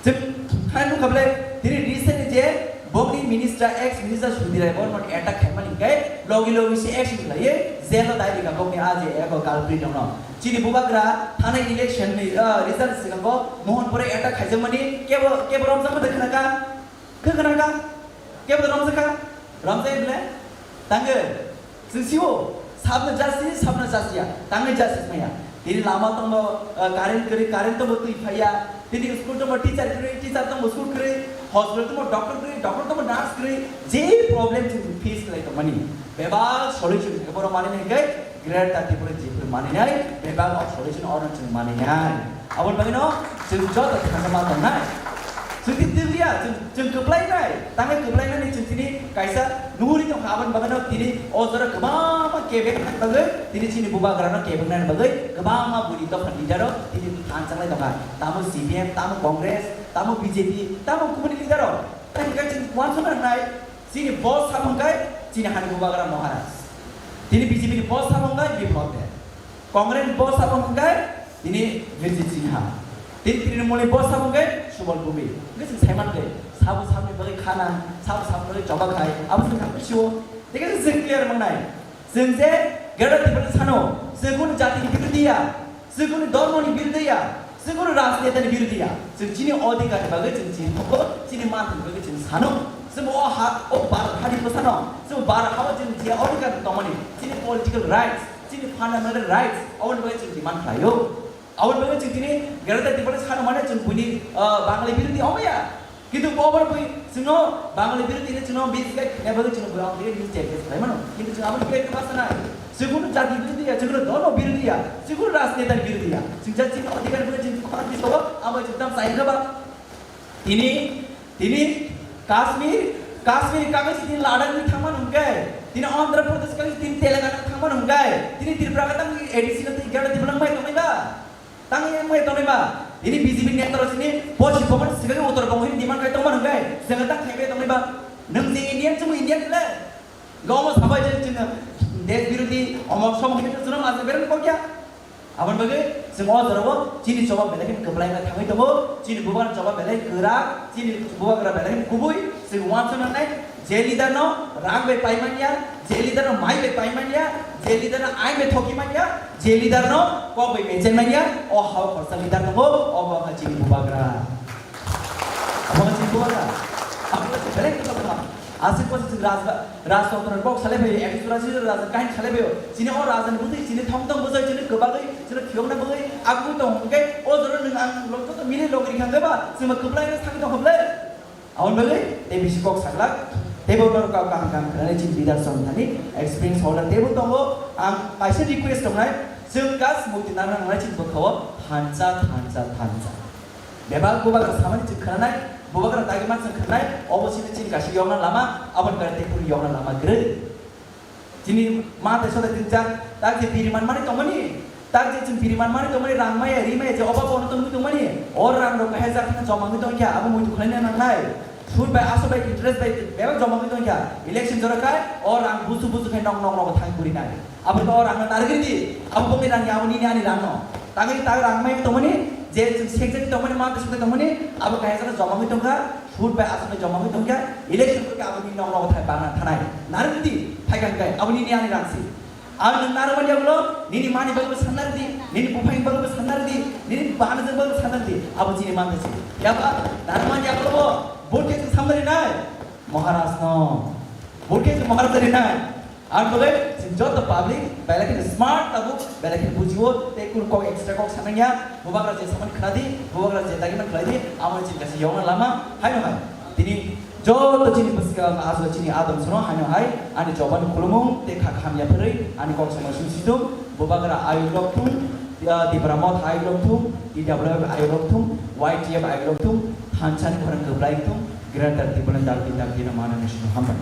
Chwng hai nukha bwle, tini recently je bokni minister, ex minister Sudhir Rai Borman attack khaimani hwnkhe logi logi se action khlaiwi jail o dai rikha bokni a je eko culprit rokno. Chini bubagra thanai election ni, ah, result swkango Mohanpur o attack khaijakmani kebo, kebo romjakma de khwnakha? Khe khwnakha? Kebo romjakha? Romjai bwle? Tangwi. Chwng sio, sabno justice, sabno justice ya, tangwi justice maya. Tini lama tongmo, uh, current kwrwi, current tongmo twi phaiya. Tini school tongmo teacher kwrwi, teacher tongmo school kwrwi. Hospital tongmo doctor kwrwi, doctor tongmo nurse kwrwi. Je problem chwng face khlai tongmani, bebak solution khe borok manwi hwnkhe Greater Tripura jephru manwi nai, bebak o solution oro chwng manwi nai. Aboni bagwino chwng joto thangma tongnai. Chwng twi twiya, chwng, chwng kwplainai, tangwi kwplainani chwng tini kaisa nuguri tongkha. Aboni bagwino tini o jora kwbangma kebeng nang bagwi, tini chini bubagrano kebeng nang bagwi kwbangma buini dopha leader rok tini thansa lai tongkha. Tamo C P M, tamo Congress, tamo B J P, tamo kubuni leader rok. Tei hwnkhe chwng uansukna nai, chini boss sabo hwnkhe chini hani bubagra Maharaj. Tini B J P ni boss sabo hwnkhe Biplab Deb. Congress ni boss sabo hwnkhe tini Bijit Sinha. Tini Trinamool ni boss sabo hwnkhe Subal Bhumik. Hwnkhe chwng saiman khe, sabo saboni bagwi khana, sabo saboni bagwi choba khai, abo chwng thangwi sio. Tei khe chwng clear mangnai. Chwng je Greater Tipraland sano, chwng kunu jatini birodhi ya. Chwng kunu dhormoni birodhi ya, chwng kunu rajnetani birodhi ya. Chwng chini odhikarni bagwi chwng chini thogo, chini manthani bagwi chwng sano. Chwng o ha, o Bharat hani bwsano, chwng Bharat hao chwng je odhikar tongmani, chini political rights, chini fundamental rights, aboni bagwi chwng demand khlaio. Aboni bagwi chwng chini Greater Tipraland sano mane chwng buini, ah, Bangali birodhi omo ya. Kintu bo bor bui chwngno Bangali birodhi hinwi chwngno bisi khe khaina bagwi chwngno bui ang khe news telecast khlai mano. Kintu chwng aboni khe ma sanai. Chwng kunu jati birodhi ya, chwng kunu dhormo birodhi ya, chwng kunu rajnetani birodhi ya. Chwng jat chini odhikar bagwi chwng khorang bisogo abo chwng tam sai kha ba. Tini, tini Kashmir, Kashmir kagwi tini Ladakh ni thangmani hwnkhe, tini Andhra Pradesh kagwi tini Telangana thangmani hwnkhe, tini Tripura khe tamo A D C no tei Greater Tipraland wngmai tongmani ba. Tangwi wngwi tongnai ba, tini B J P ni neta rok sini pochis bongor swkagwi uttor bongo hini demand khai tongma hwnkhe, chwng tang khai bai tongnai ba. Nwng je Indian, chwngbo Indian le. Gomo sabai je chwng desh birodhi, omok somok hini chwngno ma bereng kokya. Aboni bagwi chwng o jorao chini choba belai khe kwplai wngwi thangwi tongo, chini bubagra choba belai kwrak, chini bubagra belai khe kubui, chwng uansukna nai. Je leader no rang bai pai manya, je leader no mai bai pai manya, je leader no ain bai thoki manya, je leader no kok bai mechen manya, o hao khorsa leader tongo, obo wngkha chini bubagra. Obo wngkha chini bubagra. Abo wngkha belai kwtal kwtal. Aswk bwswk chwng rajba-, rajtotro ni kok salai phaio, ekso churasi raja kahini salai phaio. Chini o raja ni bwtwi chini thong thong bwsai chini kwbagwi chini phiyokna bagwi agwi tong hwnkhe o jora nwng ang lok joto mili lok ri kha hwnkhe ba chwngma kwplai khe sakhi tong kha bwle. Aboni bagwi tei bisi kok saglak, teibo norok kok kaham kaham khwnani chini leaders rok thani experience holder teibo tongo. Ang kaisa request tongnai, chwng kas mukti nana nangnai chini bwkhao thansa, thansa, thansa. Bebak bubagra samani chwng khwnanai, bubagra dagi ma chwng khwnanai, obo chini chini kaisa yokna lama, aboni kare tei phuru yokna lama kwrwi. Chini ma tei sodai tin chak, tak je biri man mani tongmani, tak je chwng biri man mani tongmani, rang maya, ri maya, je oba bono tongwi tongmani, o rang rok kahai jak kheno joma wngwi tongkha, abo muitu khwlaina nangnai. Sud bai, aswk bai, interest bai, bebak joma wngwi tongkha. Election jora khai, o rang busu busu khai nok nok nogo thang kurinai. Abo to o rang no narigri di, abo bongni rang ya, abo nini ani rang no. Tangwi tak rang mai tongmani, je chwng sekjak tongmani, ma tei sokjak tongmani, abo kahai jak joma wngwi tongkha. Sud bai aswk bai joma wngwi tongkha, election khe aboni nok nogo thai bangna thanai. Narwk di, phaikha hwnkhe, aboni ni ani rangsi. Ang nwng narwkmani yagulo, nini mani bagwi sanna rwdi, nini buphangni bagwi sanna rwdi, nini bana jwk bagwi sanna rwdi, abo chini manthai se. Yaba, narwkmani yagulo bo, vote khe chwng samna rinai, Maharaj no. Vote khe chwng Maharaj rinai. Ang bole, chwng joto public, belai kheno smart tabuk, belai kheno bujio, tei kunu kok extra kok sanangya, bubagra je samani khwnadi, bubagra je dagimani khwlaidi, amo chini kaisa yokna lama, haino hai. Tini joto chini bwskang aswk chini adom sono haino hai, ani chobani khulumung tei kha kaham yapharwi, ani kok samung sung situng, bubagra ayuk rok thung, ah, Tipra Motha ayuk rok thung, T W F ayuk rok thung, Y T F ayuk rok thung, thansa ni khorang kwplai thung, Greater Tipraland Darti Darti no manani sino hambai.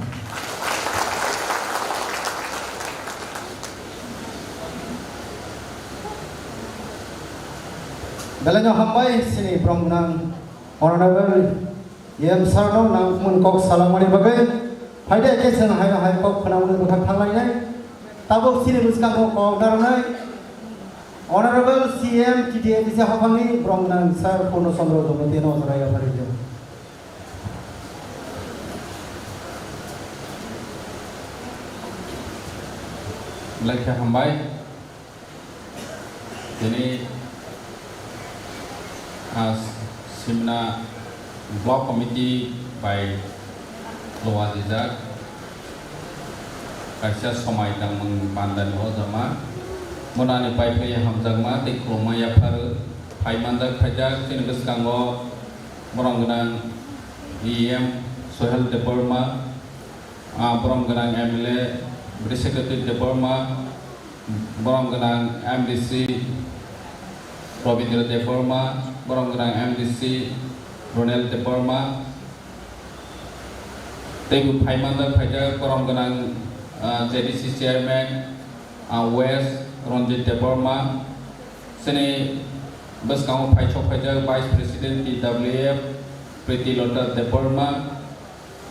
Belai no hambai chini borom gwnang Honorable E M sir no nangmung kok salangmani bagwi. Phaide khe chwng haino hai kok khwnamani bwkha thanglainai. Tabuk chini bwskango kok narwknai Honorable C M T T A D C haphangni borom gwnang sir Purno Chandra Jamatia no ojora yapharwi rw. Belai khe hambai. Tini, ah, Simna Block Committee bai luajijak kaisa somai tangmung bandani o jama. Bonani pai phai hamjakma tei khulumma yaphar phai manjak phaijak chini bwskango borom gwnang E M Sohel Debbarma, ah, borom gwnang M L A Brishaketu Debbarma, borom gwnang M D C Robindra Debbarma, borom gwnang M D C Ronel Debbarma, teibo phai manjak phaijak borom gwnang, ah, J D C Chairman, ah, West Ranjit Debbarma, chini bwskango phaisok phaijak Vice President T W F Priti Lota Debbarma,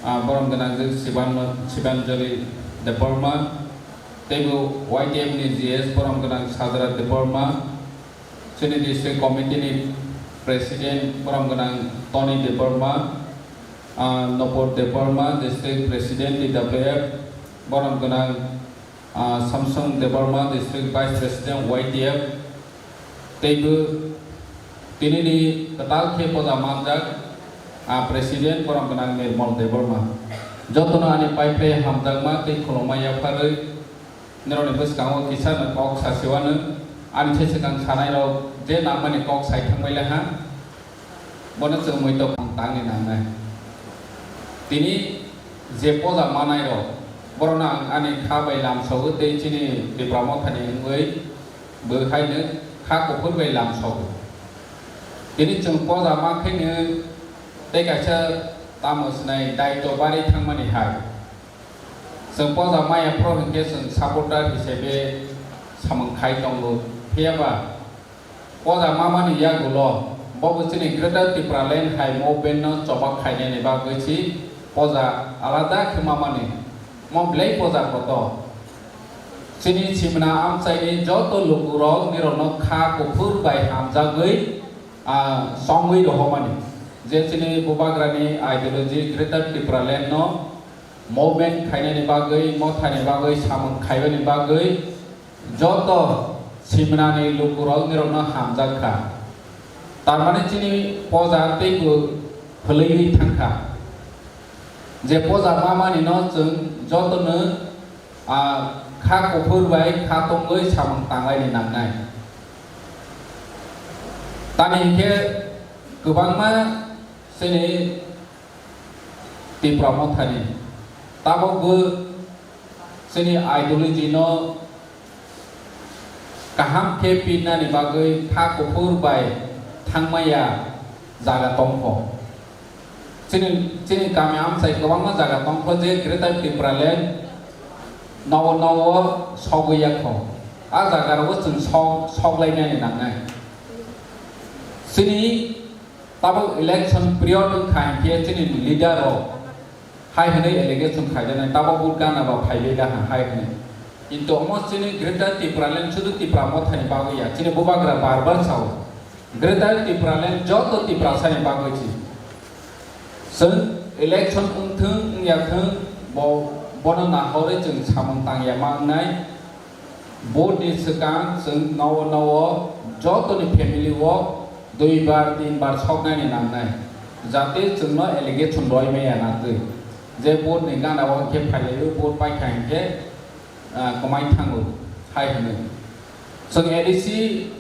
ah, borom gwnang je Siban-, Sibanjali Debbarma, teibo Y T F ni G S borom gwnang Sajra Debbarma, chini district committee ni president borom gwnang Tony Debbarma, ah, Nopur Debbarma, district president T W F, borom gwnang ah, Samsung Debbarma, District Vice President Y T F, teibo tinini kwtal khe poja manjak, ah, President borom gwnang Nirmal Debbarma. Jotono ani pai phai hamjakma tei khulumma yapharwi nirokni bwskango kisa no kok sasiwano ani se swkang sanairok je nangmani kok sai thangbai laha. Bono chwng muitok ang tangni nangnai. Tini je poja manai rok, borokno ang ani kha bai lamsogo tei chini Tipra Mothani wngwi bo haino kha kuphur bai lamsogo. Tini chwng poja ma khaino tei kaisa tamo swnai daitw barwi thangmani hai. Chwng poja maya phro hinkhe chwng supporter hisabe samung khai tongo. Phiyaba Poja mamani yagulo, bobo chini Greater Tipraland hai movement no chobak khainani bagwi si poja alada khe mamani. Mo belai poja kotor. Chini simna amchaini joto lukurok nirokno kha kuphur bai hamjagwi, ah, songwi rohormani. Je chini bubagrani ideology Greater Tipraland no movement khainani bagwi, mothani bagwi, samung khaibani bagwi, joto simnani lukurok nirokno hamjak kha. Tarmani chini poja teibo phwlwiwi thang kha. Je poja mamani no chwng jotono, ah, kha kuphur bai kha tongwi samung tanglaini nangnai. Tamni hinkhe kwbangma chini Tipra Mothani tabukbo chini ideology no kaham khe pirnani bagwi kha kuphur bai thangmaya jaga tongkho. Chini, chini kami amchai kwbangma jaga tongkho je Greater Tipraland nogo nogo sogwi yakho. A jaga rogo chwng sok, soklainani nangnai. Chini tabuk election period wngkha hinkhe chini leader rok hai hwnwi allegation khaijaknai, tabuk bo gana ba phaiwi da hai hwnwi. Kintu omo chini Greater Tipraland sudu Tipra Mothani bagwi ya, chini bubagra bar bar sao. Greater Tipraland joto Tiprasani bagwi si. Chwng election wngthwng wngyathwng bo, bono nahorwi chwng samung tangya ma wngnai. Vote ni swkang chwng nogo nogo jotoni family o dui bar tin bar soknani nangnai, jate chwngno allegation roi maya natwi. Je vote ni gana o khe phailaio, vote paikha hinkhe, ah, kwmai thango hai hwnwi. Chwng A D C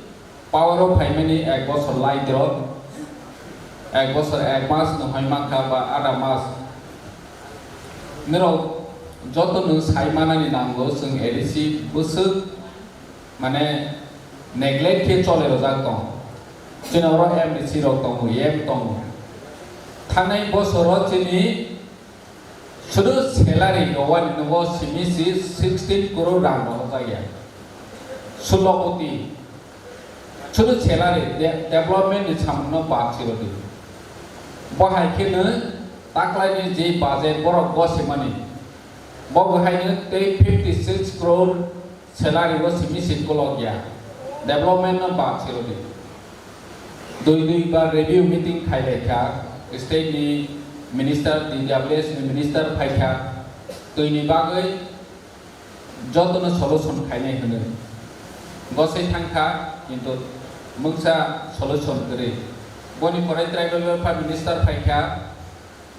power o phaimani ek bosor lai dro, ek bosor ek mas no hai mankha ba ada mas. Nirok joto no sai manani nango, chwng A D C bwswk mane neglect khe chole rojak tong. Chini oro M D C rok tongo, M tongo. Thangnai bosoro chini sudu salary rowani nogo simi si sixteen crore rang rohorjakya. Sulo koti. Sudu salary de-, development ni samungno bak chirodi. Bo hai kheno taklaini je budget borok gosimani. Bo bo haino tei fifty six crore salary o simi si kolok ya. Development no bak chirodi. Dui dui ba review meeting khailai kha. State ni minister, D W S ni minister phai kha. Twi ni bagwi jotono solution khainai hwnwi. Gosai thangkha, kintu mungsa solution kwrwi. Boni pore tribal welfare minister phaikha,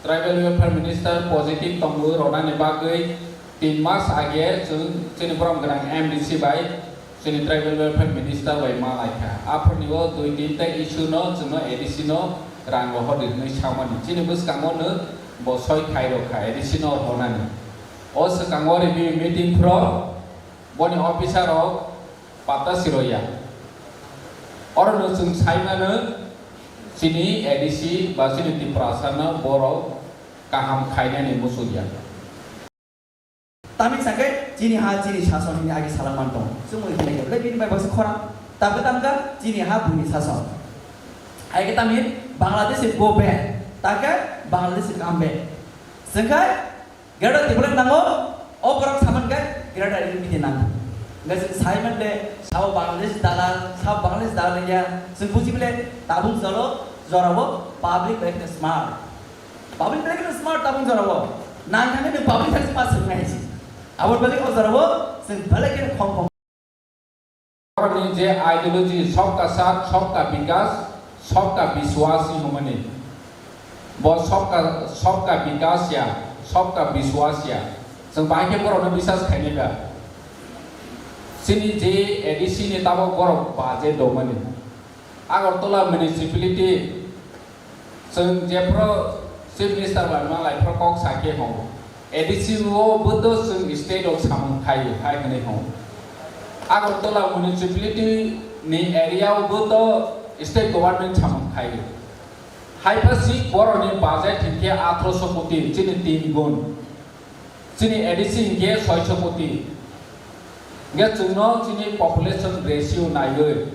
tribal welfare minister positive tongwi rwnani bagwi tin mas age chwng chini borom gwnang M D C bai chini tribal welfare minister bai malaikha. Aphurni o dui tin ta issue no chwngno A D C no rang rohordi hwnwi samani. Chini bwskango no bo soi khairokha A D C no rwnani. O swkango review meeting phro boni officer rok patta siroya. Oro no chwng sai mano chini A D C ba chini Tiprasa no borok kaham khainani muchungya. Tamni sakhe chini ha chini sason hini agi salang man tong. Chwng oi hinai khe bini bai baksa khorang. Tabuk tamkha chini ha buini sason. Ai khe tamni Bangladesh go back. Takhe Bangladesh come back. Chwng khai Greater Tipraland nango, o borok saman khe Greater Unity nango. Hingke chwng sai man de, sabo Bangladesh dalal, sabo Bangladesh dalal ya, chwng buji bile tabuk jolo, jorabo public belai kheno smart. Public belai kheno smart tabuk jorabo. Nang thangkhe nwng public thang smart swng nai si. Abo belai o jorabo chwng belai kheno khom khom. Borokni je ideology, Sabka Saath, Sabka Vikas, Sabka Vishwas hinmani. Bo Sabka, Sabka Vikas ya, Sabka Vishwas ya. Chwng bahai khe borokno biswas khainai ba. Chini je A D C ni tabok borok ba je dongmani. Agartala Municipality, chwng jephru Chief Minister bai malai phru kok sa khe hwn, A D C o bo to chwng state o samung khai, khai hwnwi hwn. Agartala Municipality ni area o bo to state government samung khai. Hai pha si borokni budget hinkhe atharoso koti, chini tin gun. Chini A D C hinkhe soiso koti. Hinkhe chwngno chini population ratio naiwi,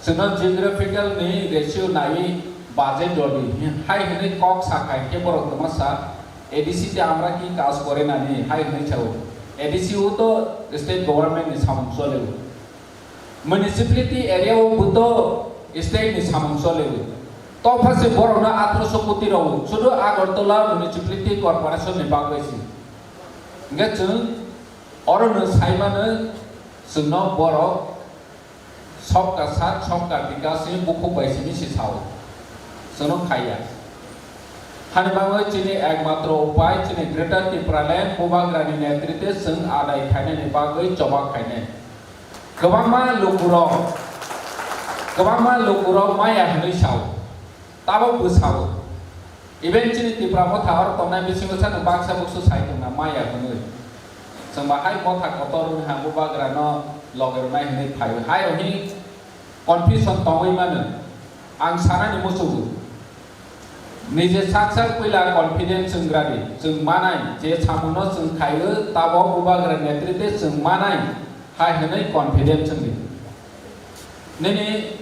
chwngno geographical ni ratio naiwi budget rwdi. Hai hwnwi kok sa khai khe borok kwmasa A D C te amra ki kaj kore nani hai hwnwi sao. A D C o to state government ni samung chole. Municipality area o bo to state ni samung chole. To pha se borok no atharoso koti rw. Sudu Agartala Municipality Corporation ni bagwi se. Hinkhe chwng oro no sai mano chwngno borok Sabka Saath, Sabka Vikas ni bukhuk bai simi se sao. Chwngno khaiya. Hani bagwi chini ekmatro upai chini Greater Tipraland Bubagrani netrite chwng adai khainani bagwi choba khainai. Kwbangma lukurok, kwbangma lukurok maya hwnwi sao, tabok bwsao. Even chini Tipra Motha oro tongnai bisingo sano baksa buksu sai tongna maya hwnwi. Chwng ba hai motha kotor wngha Bubagrano loge rwnai hwnwi phaio. Hai rohi confusion tongwi mano. Ang sanani muchugo. Nije sak sak puila confidence wng gradi. Chwng manai, je samungno chwng khaio, tabo Bubagra netrite chwng manai, hai hwnwi confidence wng di. Nini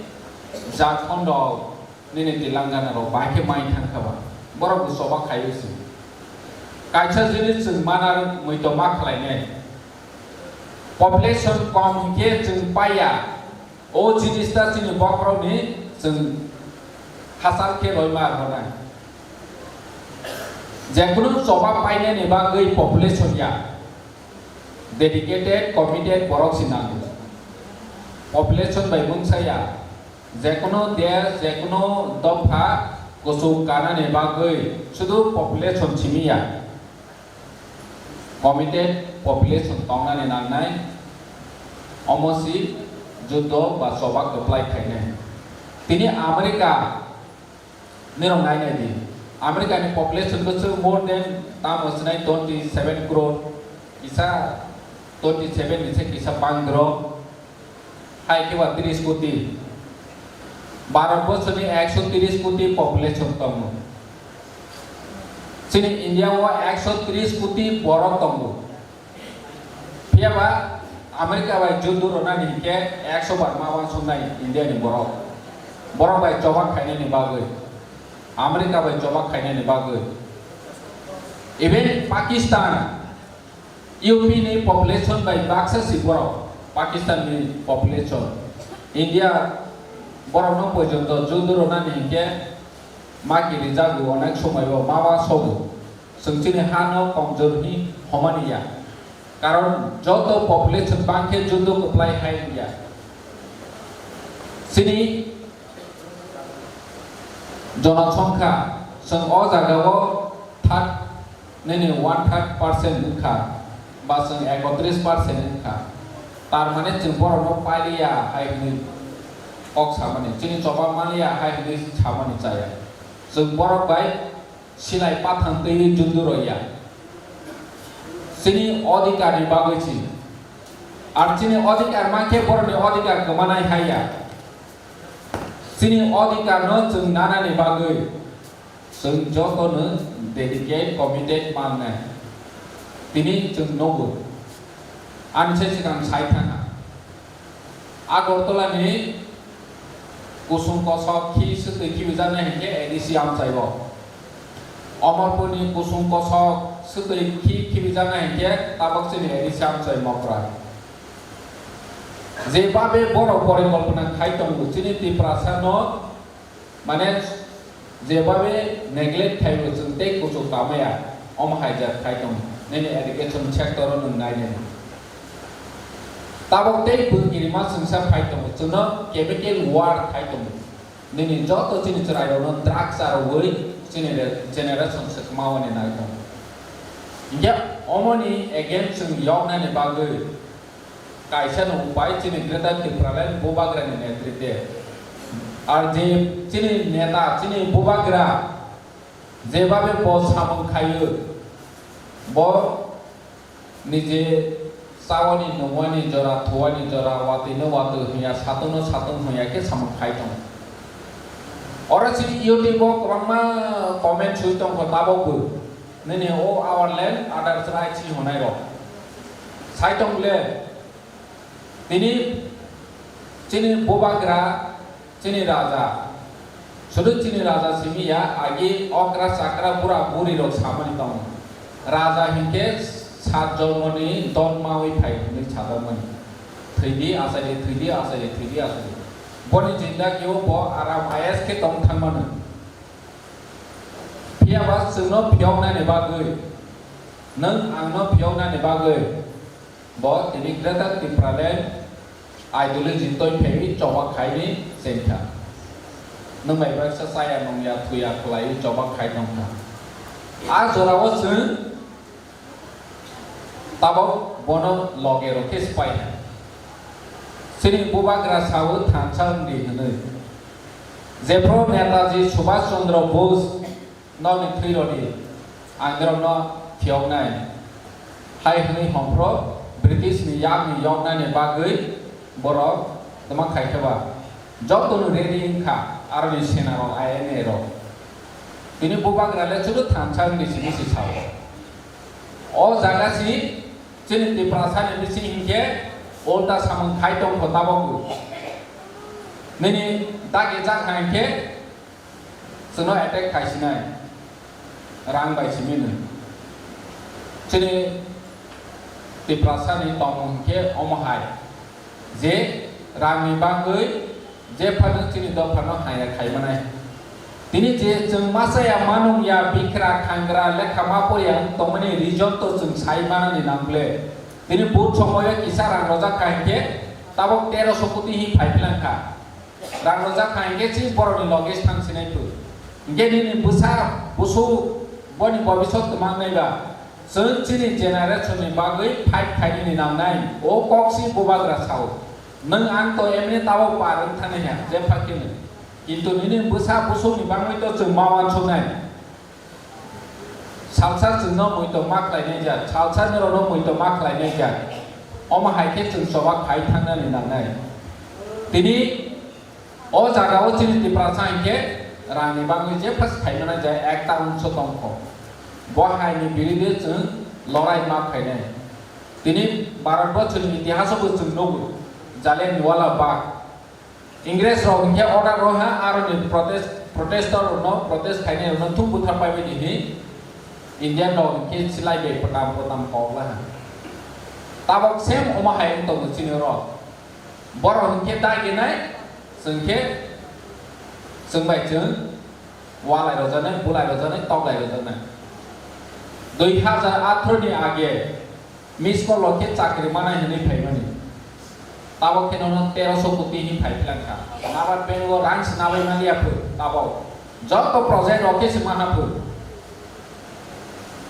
jharkhand rok, nini Telangana rok, bai khe mai thang kha ba. Borok bo choba khaio se. Kaisa jinis chwng mana muitu ma khlainai. Population kom hinkhe chwng paiya. O jinista chini bokhorokni chwng hachal khe roima rwnai. Jekunu choba painani bagwi population ya. Dedicated, committed borok si nango. Population bai mungsa ya. Jekunu desh, jekunu dopha kuchuk kanani bagwi sudu population simi ya. Committed population tongnani nangnai, omo si juddo ba choba kwplai khainai. Tini America nirok nainai di. America ni population bwswk more than tamo sinai twenty seven crore, kisa twenty seven ni se kisa bangdro. Hai khe ba tris koti. Bharat borsoni ekso tris koti population tongo. Chini India o ekso tris koti borok tongo. Phiya ba America bai juddo rwnani hinkhe ekso bar ma uansuknai India ni borok. Borok bai choba khainani bagwi. America bai choba khainani bagwi. Even Pakistan, U P ni population bai baksa si borok, Pakistan ni population. India borokno porjonto juddo rwnani hinkhe ma kirijago onek somoio ma uansogo. Chwng chini hano komjor hi homani ya. Karon joto population bangkhe juddo kwplai hai ya. Chini jonosongkha chwng o jagao third, nini one third percent wngkha, ba chwng ekotris percent wngkha. Tar mane chwng borokno pailiya hai hwnwi kok samani, chini choba manliya hai hwnwi samani chaya. Chwng borok bai silai pathang twiwi juddo roya. Chini odhikar ni bagwi si. Ar chini odhikar mankhe borokni odhikar kwmanai hai ya. Chini odhikar no chwng nanani bagwi chwng joto no dedicate, committed mannai. Tini chwng nogo. Ani se swkang sai thangkha. Agartala ni kusung kosok khi swtwi khibijaknai hinkhe A D C amchai o. Omorpur ni kusung kosok swtwi khi khibijaknai hinkhe tabok chini A D C amchai Mokra. Jebabe borok porikolpona khai tongo chini Tiprasa no, mane jebabe neglect khaibo chwng tei kuchuk tamaya, omo hai jat khai tongo. Nini education sector o nwng nai nini. Tabok tei bwkirima chwngsa phai tongo, chwngno chemical war khai tongo. Nini joto chini chwrairokno drugs arwi chini re-, generation swkma wani nai tongo. Hinkhe omoni against chwng yoknani bagwi kaisa no upai chini Greater Tipraland Bubagrani netrite. Ar je chini neta, chini Bubagra jebabe bo samung khaio, bo nije chawani nungwani jora, thuwani jora, watwino watwi hwnya, satungno satung hwnya khe samung khai tongo. Oro chini YouTube o kwbangma comment sui tongkho tabokbo. Nini o our land, others rights ni hwnai rok. Sai tong le, tini chini Bubagra, chini raja, sudu chini raja simi ya, agi okra chakra bura buri rok samani tongo. Raja hinkhe sat jormoni don mawi phai hwnwi sajakmani. Thwidi achaidi, thwidi achaidi, thwidi achaidi. Boni jindagio bo aram ayes khe tong thangmano. Phiya ba chwngno phiyoknani bagwi, nwng angno phiyoknani bagwi, bo tini Greater Tipraland ideology toi phaiwi choba khaini chengkha. Nwng bai baksa chaya nungya thuya khlaiwi choba khai tongkha. A jorao chwng tabok bono loge rw khe swpai hai. Chini bubagra sao thansa wngdi hwnwi. Jephru Netaji Subhash Chandra Bose nokni thwirodi ang norokno phiyoknai hai hwnwi hwnphro British ni yakni yoknani bagwi borok tama khai khe ba jotono ready wngkha aroni senarok I N A rok. Tini bubagra le chudu thansa wngwi simi si sao. O jaga si chini Tiprasa ni bisi hinkhe ulta samung khai tongkho tabok. Nini dagi jak hai khe chwngno attack khaisinai rang bai simi nwi. Chini Tiprasa ni tongmung khe omo hai je rang ni bagwi je phano chini dophano haya khaimanai. Tini je chwng masa ya manung ya bikra khangra lekha ma porya wng tongmani reason to chwng sai manani nang ble. Tini but somoyo kisa rang rojak kha hinkhe tabok teroso koti hi phai philang kha. Rang rwjak kha hinkhe chini borokni loge thang sinai phu. Hinkhe nini bwsa busu boni bobisot kwmang nai ba. Chwng chini generation ni bagwi fight khainani nangnai. O kok si bubagra sao. Nwng ang to emni tabok par wng thani ha, je phakhe nw. Kintu nini bwsa busukni bagwi to chwng ma wansuknai. Salsa chwngno muito ma khlainai jak, salsa norokno muito ma khlainai jak. Omo hai khe chwng choba khai thangnani nangnai. Tini o jagao chini Tiprasa hinkhe rangni bagwi jepha se khaimana jai ekta wngso tongkho. Bo haini biride chwng lorai ma khainai. Tini Bharat borsoni itihaso bo chwng nugo, Jallianwala Bagh. Ingres rok hinkhe order rw ha, aroni protest, protester rokno protest khainai rokno thum buthar pai bai di hi Indian rok hinkhe silai bai potam potam kok la ha. Tabok same omo hai wng tongo chini rok. Borok hinkhe daginai, chwng khe chwng bai chwng walai rwjaknai, bulai rwjaknai, toklai rwjaknai. Dui hajar athro ni age Miss call o khe chakri manai hwnwi phaimani. Tabok khe nono teroso koti hwnwi phai philang kha. Nabar bank o rang se nabai mani ya phu tabok. Joto project rok khe se maha phu.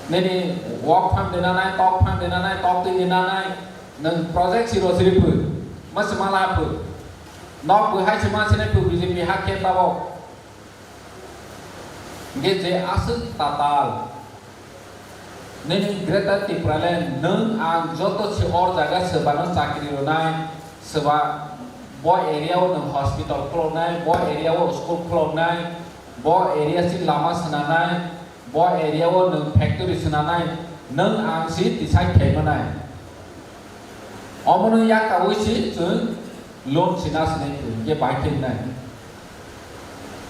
Nini wok phan dena nai, tok phan dena nai, tok twi dena nai. Nwng project siro siri phu. Ma se mala phu. Nok bwhai se ma sini phu B J P hak khe tabok. Hingke je aswk tatal nini Greater Tipraland, nwng ang joto se or jaga swbano chakri rwnai, swba bo area o nwng hospital khuloknai, bo area o school khuloknai, bo area si lama swnanai, bo area o nwng factory swnanai, nwng ang si decide khai manai. Omono yakaui si chwng loan sina sinai khe bai khe nai.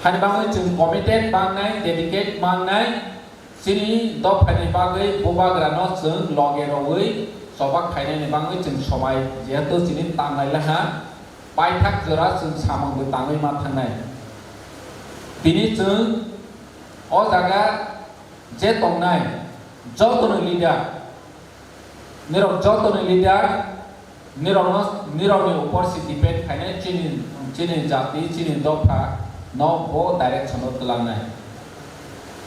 Hani bagwi chwng committed mangnai, dedicate mangnai, chini dophani bagwi bubagrano chwng loge rogwi choba khainani bagwi chwng somai, jehetu chini tanglai laha, paithak jora chwng samungbo tangwi ma thangnai. Tini chwng o jaga je tongnai jotono leader, nirok jotono leader, nirokno, nirokni upor si depend khainai chini, chini jati, chini dopha no bo direction o twlangnai.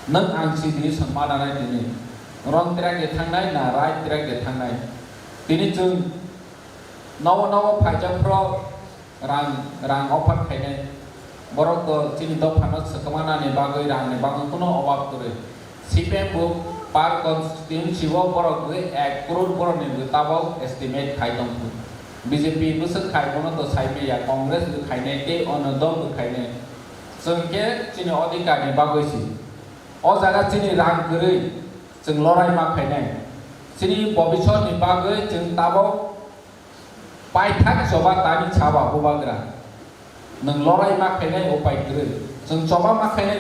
Nwng ang si decision ma nanai tini. Wrong track de thangnai na right track de thangnai. Tini chwng nowo nowo phaijak phro rang, rang offer khainai. Borok to chini dophano swkmanani bagwi rangni bagwi kuno obab kwrwi. C P M bo per constituency o borok bwkhe ek crore borokni bwkhe tabok estimate khai tongkhu. B J P bwswk khai bono to sai manya, Congress bwkhe khainai tei onno dol bwkhe khainai. Chwng khe chini odhikar ni bagwi si. O jaga chini rang kwrwi chwng lorai ma khainai. Chini bobisot ni bagwi chwng tabok paithak choba tani saba bubagra. Nwng lorai ma khainai upai kwrwi. Chwng choba ma khainai